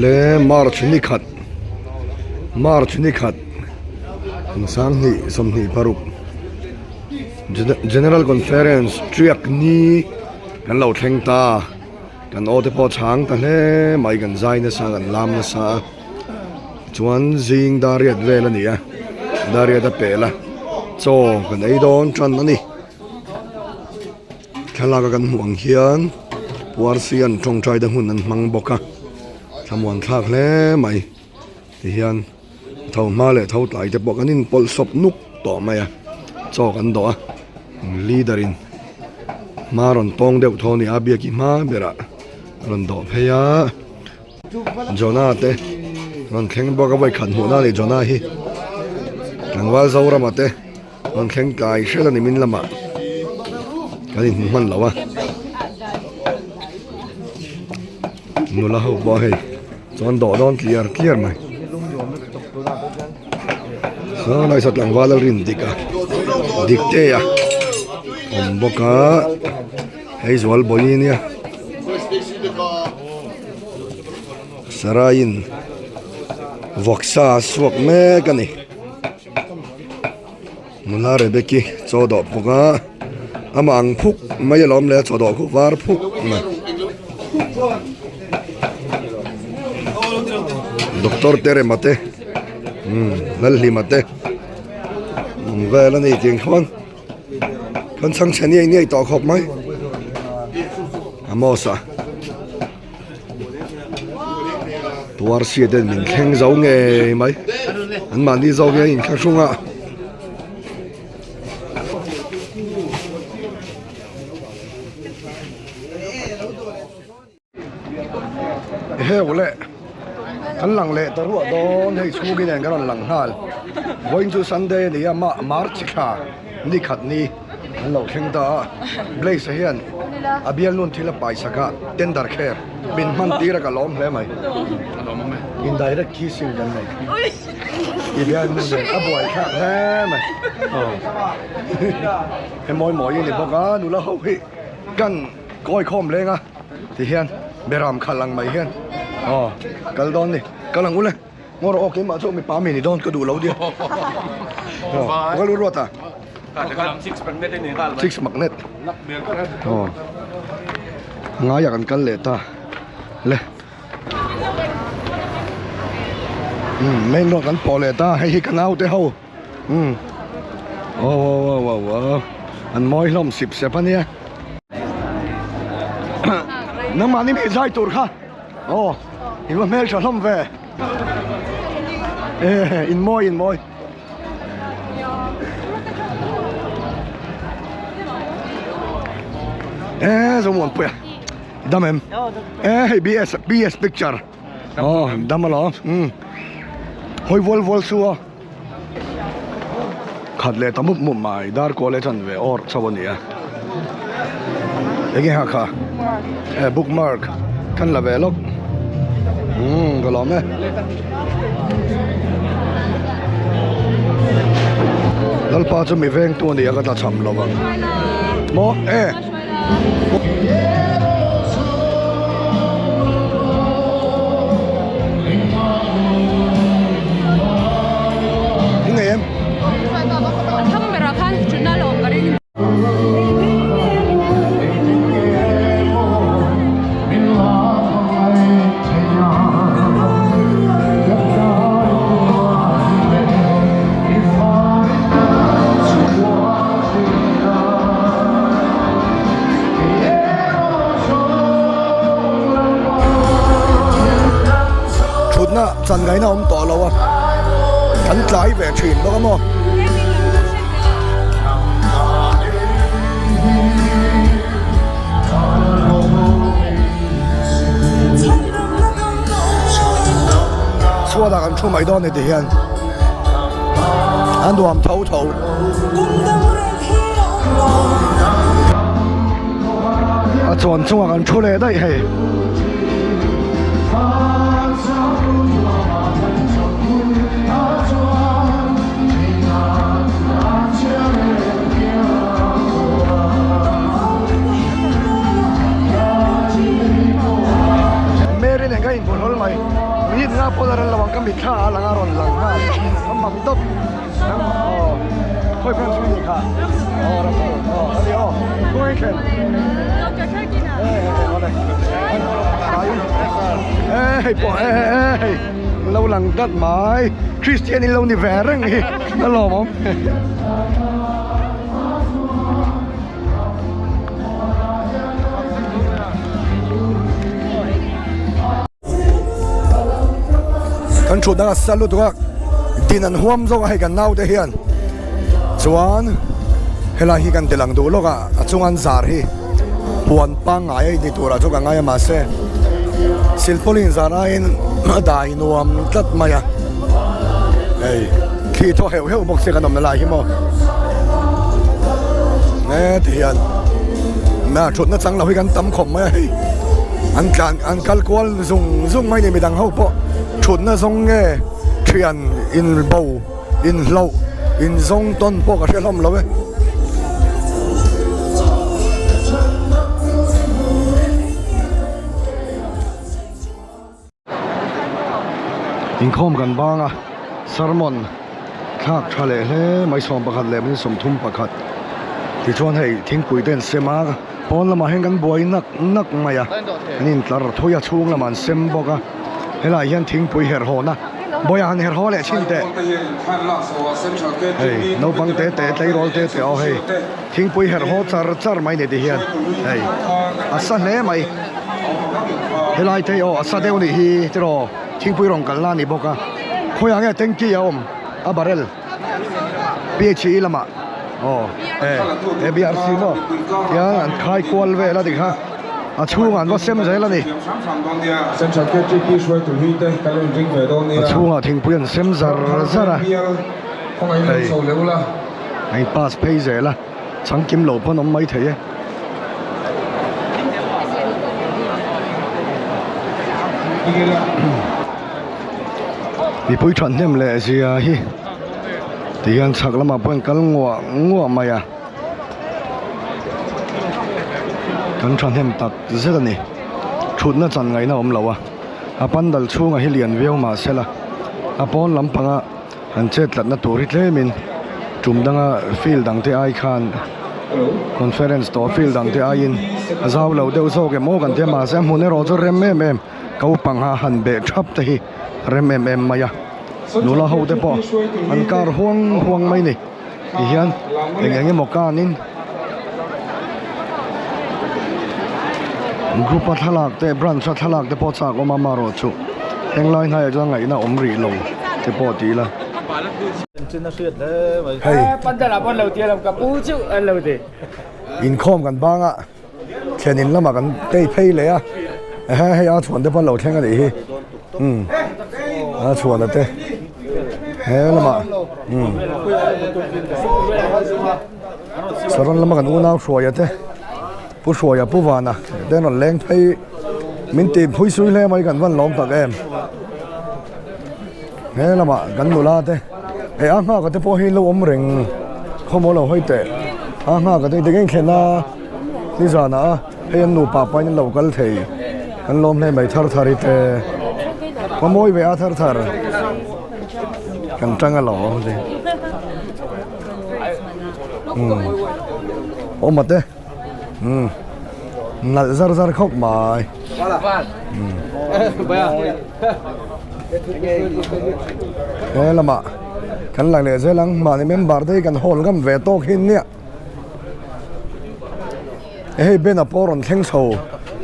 Hei le March ni khat March ni khat sanghnih 26 General Conference Triak ni kan lo thleng ta kan aw te pawh chhang ta hle mai kan zai nasa kan lam nasa a chuan zing dariat vel a ni a dariat a pel a chaw kan ei dawn tan a ni. Thlalak a kan hmuh ang hian Puarsian tawngtai te hmun an hmang bawk a thlamuan thlak hle mai tihian tho hma leh tho tlai te pawh kan inpawlh sawp nuk tawh mai a chaw kan dawh a leader in hma rawn tawng deuh thaw a ni a biak i hma berah a rawn dawh phei a Jonah te rawn thleng bawk a vawikhat hmuhna a ni Jonah hi tlangval Zorama te. Rawn thleng tlai hrel a ni min lamah kan inhmu hman lo a nula ho pawh hei chuan dawh dawn tliar tliar mai saw lai saw tlangval a rin dik a dik te a awm bawk a hei zual bawi nia saraiin vawksa a suak mek a ni. Nula Rebecca chaw dawh bawk a amah ang phuk mai alawm le a chaw dawh khu var phuk mai doctor te rema te umm Lalhlima te ang vel a ni tih ang khawn kan chhang chhe niai niai tawh khawp mai Amos a. Tuar sia ten min thleng zo ngei mai an mahni zawk hian in thlahrung a. Heu leh kan lang leh ta ruah dawn hei chhungin nen kan rawn lang nghal vawiin chu Sunday a ni a March thla ni khat ni. An lo thleng ta a, Blaise hian a bialnun thil a paisak a, tender care min hman tir a ka lawm hle mai. Indirect kissing kan nei. I bialnu nen a buai thlak hle mai. He mawi mawi a ni bawk a, nula ho hi kan kawi khawm leng a ti hian beram khalh ang mai hian aw kal dawn ni, kal ang ule. Ngaw rawh aw keimah chu mipa mi ni dawn ka duh lo dia. Ka lu ruat a. Six magnet ni nghal mai. Six magnet. Oh. Ngaia kan kal leh ta. Le. Main road kan pawh leh ta hei hi ka nau te ho. Um. Oh oh oh oh oh. An mawi hlawm sip sep ania. Nangmah ni mi zai tur kha. Aw in va hmel tha hlawm ve eh in mawi in mawi eh zo muan pui a dam em eh hei bs bs picture aw dam alawm um hawi vual vual chu a khat leh ta mup mup mai dar kawl leh chan ve awrh chauh a ni a enge ha kha eh bookmark kan la ve lawk umm ka lawm e lalpa chu mi veng tu a ni a ka tla cham lo ang maw eh. Thutna chan ngaihna awm tawh lo a, kan tlai ve thin bawk a maw. Chhuatah kan thu mai dawn ni ti hian a nuam tho tho. A chuan chungah kan thu leh daih hei. Mary nen ka inhmu hlawl mai. kha aw ram aw ani aw kawng thlen hei pawh hei lo lang tlat mai Christian in lo ni ve reng hi a lawmawm. Kan thut dang a sa lutuk a din an huam zawk a hei kan naute hian chuan helai hi kan ti lang duh lawk a a chunga an zar hi huan pangngai a ni turah chu ka ngai a mahse silpauline zar aiin a dai nuam tlat mai a hei thli thaw heuh heuh bawk se kan awmna lai hi maw e ti hian na thutna chang lo hi kan tam khawp mai a hei an tlan an kal kual zung zung mai a ni midang ho pawh thutna zawng nge thian in bo in hloh in zawng tawn pawh ka hre hlawm lo e. Inkhawm kan bang a sermon thlak tha leh hle mai 11 leh 31 tichuan hei thingpui te an sem a pawn lamah hian kan buai nak nak mai a an intlar thui a chhung lamah an sem bawk a helaiah hian thingpui herh hawn a bawiah han herh haw leh chhin teh hei naupang te te tleirawl te te aw hei thingpui herh haw char char mai ni ti hian hei a sa hle mai. Helai te aw a sa deuh nih hi tiraw thingpui rawn kalna a ni bawk a khawiah nge tanky a awm a barrel PHE lamah aw e ABRC maw tiang an khai kual vel a tikha a chhungah an va sem zel a ni a chhungah thingpui an sem zar zar a hei a in pass phei zel a. Changkim lo pawn awm mai thei e. Mipui thahnem leh zia hi tihian chhak lamah pawh in kal nguah nguah mai a. Kan thahnem tak zet a ni. Thutna chan ngaihna awm lo a. A pandal chhungah hi lian viau mahsela a pawn lampanga. An chet tlatna tur hi tlemin tum danga field dang te ai khan conference tawh field dang te aiin a zau lo deuh zawk em aw kan tia mahse a hmun erawh chu rem em em ko pangha han beh thap te hi rem em em mai a nula ho te pawh an kar huang huang mai ni ti hian eng eng emaw kanin group a thlalak te branch a thlalak te pawh chak awm a amaherawhchu henglai hnaiah chuan ngaihna awm rih lo te pawh ti ila. Hei inkhawm kan bang a thlen in lamah kan tei phei leh a ehe hei a chhuan te pawh an lo thleng a nih hi umm a chhuan a te he lamah umm saron lama kan unau hruaia te pu hruaia pu vana te an rawn leng phei min tih phui sui hle mai kan van lawm tak em he lamah kan nula te hei a nghak a te pawh hi lo awm reng khawmaw lo hawi teh a nghak a te eng thlen a nizanah a hei an nupa pahin an lo kal thei an lawm hle mai thar thar hi te a mawi ve a thar thar kan tang alawm te umm awm a te umm nalh zar zar khawp mai umm he lamah kan lang leh zel ang mahni member te hi kan hawl ngam ve tawk hin nia. Hei Ben-a pawh rawn thleng chho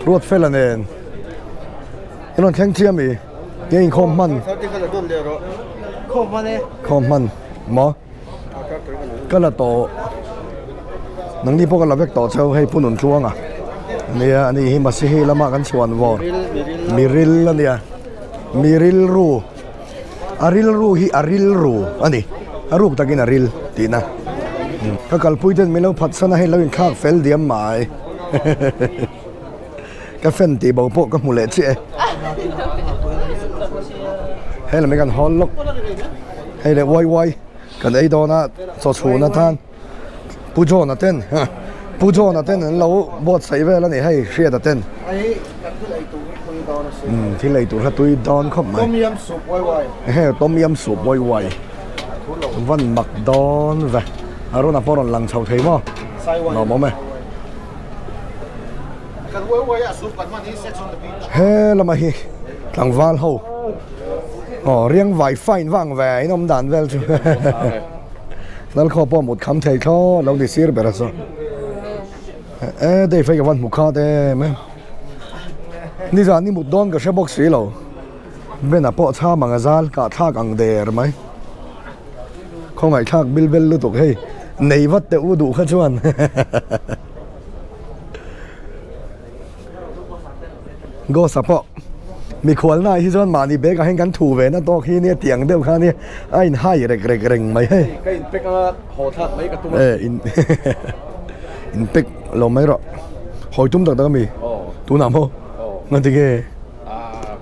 ruat fela nen in rawn thleng chiah ami nge inkhawm hman khawm hman maw ka la tawh nangni pawh ka la vek tawh cheu hei pu Nuntluanga ania ani hi Masihi lama kan chhuan vawr miril ania mirilru A rilru hi a rilru a ni, a ruk takin a ril tihna. Ka kalpui ten min lo phatsan a, hei lo inthlak fel diam mai. Ka fan tih bo pawh ka hmu leh chiah e. Hei lam hi kan hawl lawk. Hei leh uai uai kan ei dawn a, chaw chhun atan. Pu John-a ten Pu John-a ten an lo buatsaih vel a ni hei Hriata ten umm thil ei tur kha tui dawn khawp mai Tom Yam soup uai uai ehe Tom Yam soup uai uai van mak dawn ve. Arun-a pawh rawn lang chho thei maw? Lawmawm e. He lama hi tlangval ho aw riang vai fine vang ve in awm dan vel chu Lalkhaw pawh mut kham thei thlawt lo ni sir ber a chu e Dave hei ka van hmu khat em em nizan ni mut dawn ka hre bawk si lo Bena pawh chham ang a zal kah thlak ang der mai. Khawngaihthlak bil bel lutuk hei nei vat teh u duh kha chuan Ghost-a pawh mikhualna ah hi chuan mahni bag ah hian kan thu ve na tawk hi nia tiang deuh kha nia a in hai rek rek reng mai hei. Ka in pack anga haw thlak mai ka tum a. E in in pack lo mai rawh hawi tum tak tak ami tunah maw ngati nge.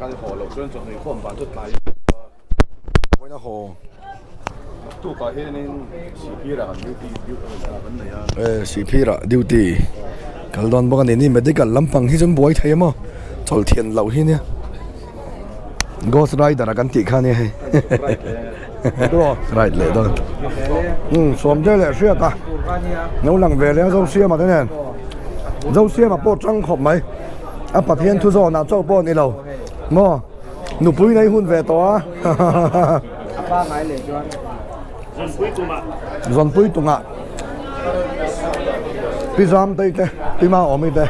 Kan haw loh chuan chawhnu khawm van chu tlai. Vawiin a haw. Tukah hianin Sihphirah kan duty kan nei a. E Sihphirah duty kal dawn bawk a ni. Ni medical lampang hi chuan buai thei a maw? Chawlh thian loh hi nia. Ghost rider a kan tih kha nia hei. Ride leh dawn. Umm sawm te leh hriat a. Lo lang ve leh a Zosiama te nen. Zosiama pawh tang khawp mai. A Pathian thu zawnah chauh pawh a ni lo maw? Nupui nei hun ve tawh a. A pa ngai leh chuan Zawnpui tumah. Zawnpui tungah Pi Zamtei te, Pi Maawmi te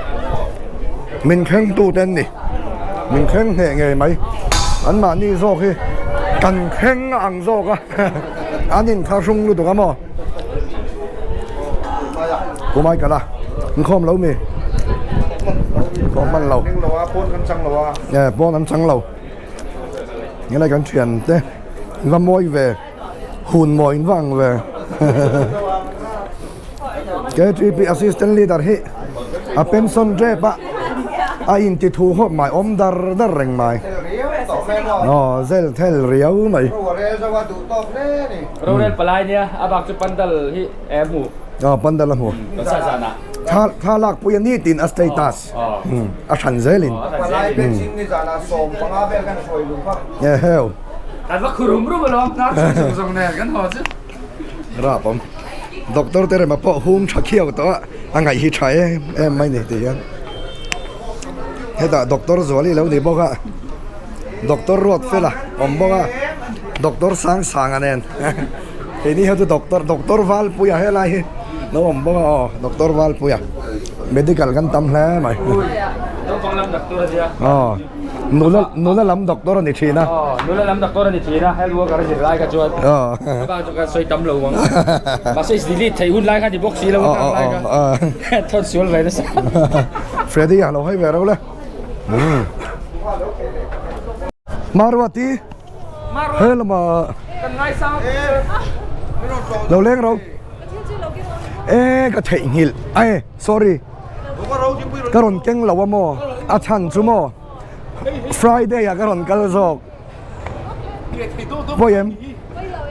min thleng tu te an ni. Min thleng hneh ngei mai. An mahni zawk hi kan thleng a ang zawk a. An inthlahrung lutuk a maw? Pu Michael a inkhawm lo mi? Inkhawm hman lo. E pawn an chang lo. Nge lai kan thian te in va mawi ve hun mawi in va ang ve. KTP assistant leader hi a pension tep a a inti thu khawp mai awm dar dar reng mai. Aw zel thel riau mai. Rorel palai nia a bak chu pandal hi e hmu. Aw pandal a hmu. Kan sa zan ah. Thla thla lak pui a ni tin a status. A hran zel in. Palai benching ni zan ah 15 vel kan hruai lung kha. E heu. Kan va khurum rum alawm hnar chhung zawng zawng nen kan haw chu. Rap awm. Doctor te rema pawh hum tha khiau tawh a, a ngaih hi tha em em mai ni tih hian. Hetah doctor Zuali lo ni bawk a, doctor Ruatfela awm bawk a, doctor Sangsanga nen keini ho chu doctor doctor Valpuia helai hi lo awm bawk a aw doctor Valpuia medical kan tam hle mai. Aw. Nula nula lam doctor a ni thin a. Aw nula lam doctor a ni thin a health worker a zir lai kha chuan a bak chu ka sawi tam lo ang. Mahse is delete theih hun lai kha ni bawk si lo a kang lai kha thawn sual ve nasa. Freddy a lo hawi ve reuh le. Maruati he lama lo leng ro e ka theihnghilh e sorry. Ka rawn keng lo a maw? A chhan chu maw? Friday ah ka rawn kal zawk. Vawi em?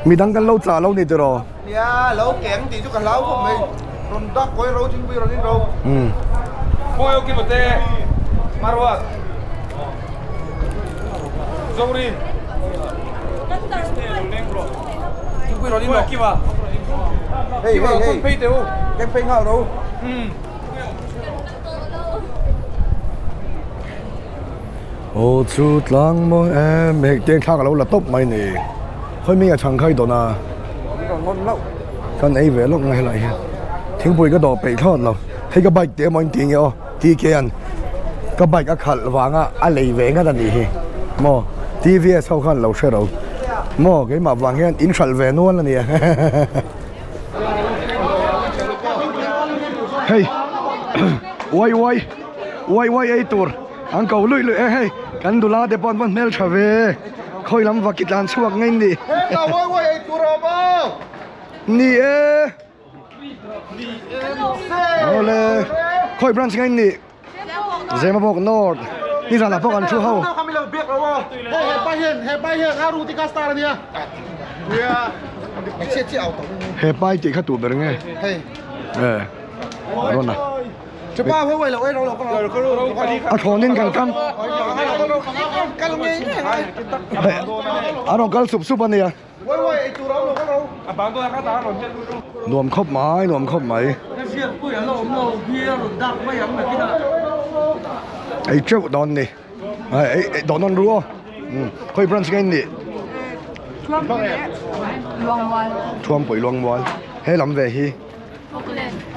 Midang kan lo chah lo ni tiraw? Nia, lo keng tih chu ka hlau khawp mai. Rawn dak kawi ro thingpui rawn in ro. Umm. Khawi aw Kimote, Maruat, Zorin, Thingpui rawn in ro. Kima, Hei hei hei. Keng phei nghal ro. Aw chu tlang maw em hei teng thlak a lo la tawp mai ni khawi mi a chhang khai dawn a kan ei ve lawk mai helai hian thingpui ka dawh peih thlawt lo hei ka bike teh emaw in tih nge aw TK an ka bike a khalh vanga a lei ve ngat a nih hi maw TVS ho khan lo hre ro maw keimah vang hian in hralh ve nual a nia. Hei uai uai uai uai ei tur an ko luih luih e hei kan nula te pawh an va hmel tha ve khawi lam vaki tlan chhuak ngei ni ni e awle khawi branch ngei ni. Zemabawk North nizanah pawh kan thu ho. He pai tih kha tu ber nge? E rawn a. A thlawnin kan kam. A rawn kal sup sup a nia. Nuam khawp mai, nuam khawp mai. Ei teuh dawn ni. Ei ei dawn nawn ru aw. Khawi branch nge in nih? Thuampui Luangmual. He lam ve hi.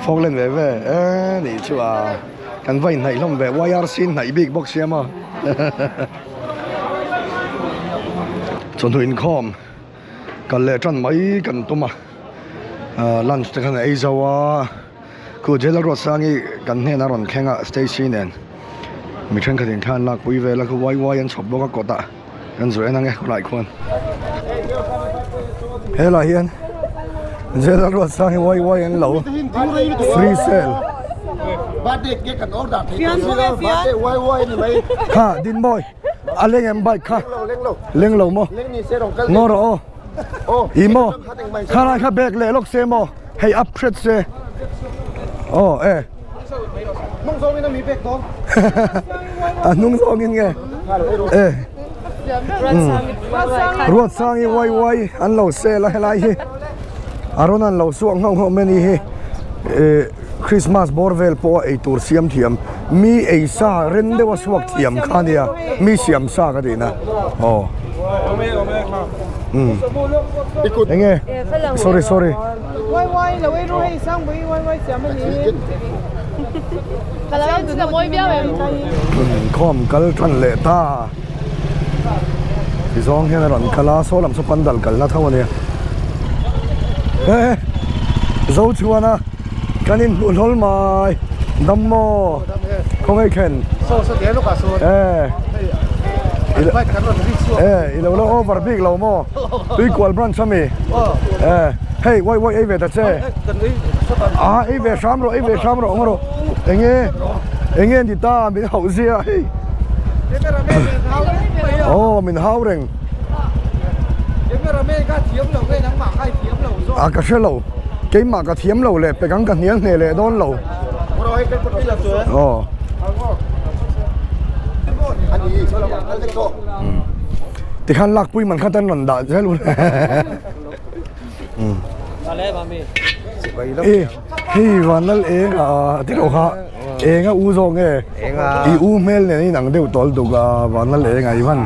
Falkland ve ve e nih chu a kan va inhnaih hlawm ve YRC in hnaih bik bawk sia maw chawhnu inkhawm kal leh tan mai kan tum a lunch te khan a ei zo a khu Jailer Ruatsangi kan hnenah a rawn thleng a Stacy nen mi thenkhat in thla an lak pui vel a khu YY an chhawp bawk a kawtah kan zawh en ang e khawlai khuan helai hian General Ruatsang hi wai wai an lo free sale kha Dinmawi a leng em bike kha leng lo maw ngaw rawh aw i maw khalai kha bag leh lawk se maw hei up hret se aw e a hnung zawngin nge e Ruatsangi uai uai an lo sel a helai hi a rawn an lo suak nghauh nghauh mai a ni hi eh Christmas bawr vel pawh a eitur siam thiam mi ei sa ren deuh a suak thiam kha a nia mi siam sa ka tihna aw umm eng nge sorry sorry. Inkhawm kal tan leh ta ti zawng hian a rawn kal a saw lam saw pandal kalna tho a nia he zo chuan a kan inhmuh hlawl mai dam maw khawngaih khen e i lo la over bik lo maw tuikual branch ami e hei uai uai ei ve ta che a ei ve hram rawh ei ve hram rawh awm rawh enge enge ni ta min hauh zia hei aw min hau reng a ka hre lo keimah ka thiam lo leh pek ang ka hnial hneh leh dawn lo aw tikhan lakpui man kha tan rawn dah zel u e hei vanlal eng a ti lo kha eng a u zawk nge i u hmel nen in ang deuh tawl duk a vanlal eng a i van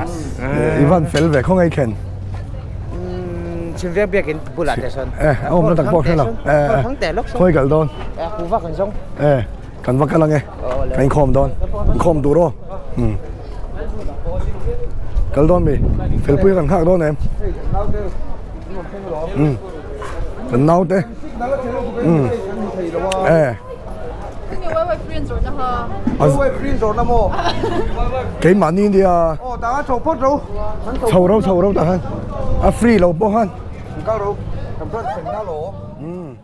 i van fel ve khaw ngei khen chhimveng biakin bulah te sawn e a awmna tak pawh hre lo e khawi kal dawn ku vak an zawng e kan va kal ange kan inkhawm dawn inkhawm tur aw um kal dawn mi felpui kan nghak dawn em um kan naute um e keimahni nia chho ro chho ro tah khan a free lo pawh khan um.